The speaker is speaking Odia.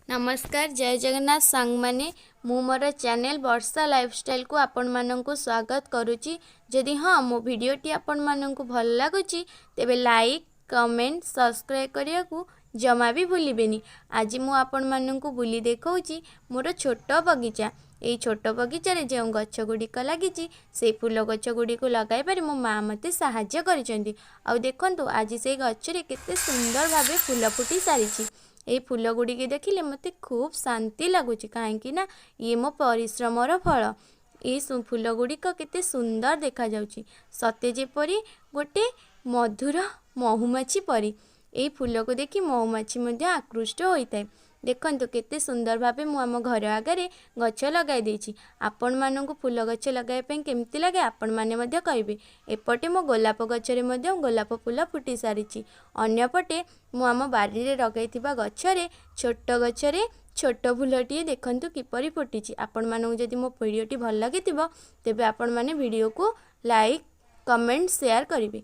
ନମସ୍କାର, ଜୟ ଜଗନ୍ନାଥ ସାଙ୍ଗମାନେ। ମୁଁ ମୋର ଚ୍ୟାନେଲ୍ ବର୍ଷା ଲାଇଫଷ୍ଟାଇଲ୍କୁ ଆପଣମାନଙ୍କୁ ସ୍ୱାଗତ କରୁଛି। ଯଦି ହଁ, ମୋ ଭିଡ଼ିଓଟି ଆପଣମାନଙ୍କୁ ଭଲ ଲାଗୁଛି, ତେବେ ଲାଇକ୍, କମେଣ୍ଟ, ସବସ୍କ୍ରାଇବ୍ କରିବାକୁ ଜମା ବି ଭୁଲିବେନି। ଆଜି ମୁଁ ଆପଣମାନଙ୍କୁ ବୁଲି ଦେଖାଉଛି ମୋର ଛୋଟ ବଗିଚା। ଏଇ ଛୋଟ ବଗିଚାରେ ଯେଉଁ ଗଛ ଗୁଡ଼ିକ ଲାଗିଛି, ସେଇ ଫୁଲ ଗଛ ଗୁଡ଼ିକୁ ଲଗାଇବାରେ ମୋ ମା ମୋତେ ସାହାଯ୍ୟ କରିଛନ୍ତି। ଆଉ ଦେଖନ୍ତୁ, ଆଜି ସେଇ ଗଛରେ କେତେ ସୁନ୍ଦର ଭାବେ ଫୁଲ ଫୁଟି ସାରିଛି। ଏଇ ଫୁଲ ଗୁଡ଼ିକୁ ଦେଖିଲେ ମୋତେ ଖୁବ୍ ଶାନ୍ତି ଲାଗୁଛି, କାହିଁକି ନା ଇଏ ମୋ ପରିଶ୍ରମର ଫଳ। ଏଇ ଫୁଲ ଗୁଡ଼ିକ କେତେ ସୁନ୍ଦର ଦେଖାଯାଉଛି, ସତେ ଯେପରି ଗୋଟେ ମଧୁର ମହୁମାଛି ପରି। ଏଇ ଫୁଲକୁ ଦେଖି ମହୁମାଛି ମଧ୍ୟ ଆକୃଷ୍ଟ ହୋଇଥାଏ। ଦେଖନ୍ତୁ, କେତେ ସୁନ୍ଦର ଭାବେ ମୁଁ ଆମ ଘର ଆଗରେ ଗଛ ଲଗାଇ ଦେଇଛି। ଆପଣମାନଙ୍କୁ ଫୁଲ ଗଛ ଲଗାଇବା ପାଇଁ କେମିତି ଲାଗେ, ଆପଣମାନେ ମଧ୍ୟ କହିବେ। ଏପଟେ ମୋ ଗୋଲାପ ଗଛରେ ମଧ୍ୟ ଗୋଲାପ ଫୁଲ ଫୁଟି ସାରିଛି। ଅନ୍ୟପଟେ ମୁଁ ଆମ ବାରିରେ ଲଗାଇଥିବା ଗଛରେ, ଛୋଟ ଗଛରେ ଛୋଟ ଫୁଲଟିଏ ଦେଖନ୍ତୁ କିପରି ଫୁଟିଛି। ଆପଣମାନଙ୍କୁ ଯଦି ମୋ ଭିଡ଼ିଓଟି ଭଲ ଲାଗିଥିବ, ତେବେ ଆପଣମାନେ ଭିଡ଼ିଓକୁ ଲାଇକ୍, କମେଣ୍ଟ, ସେୟାର କରିବେ।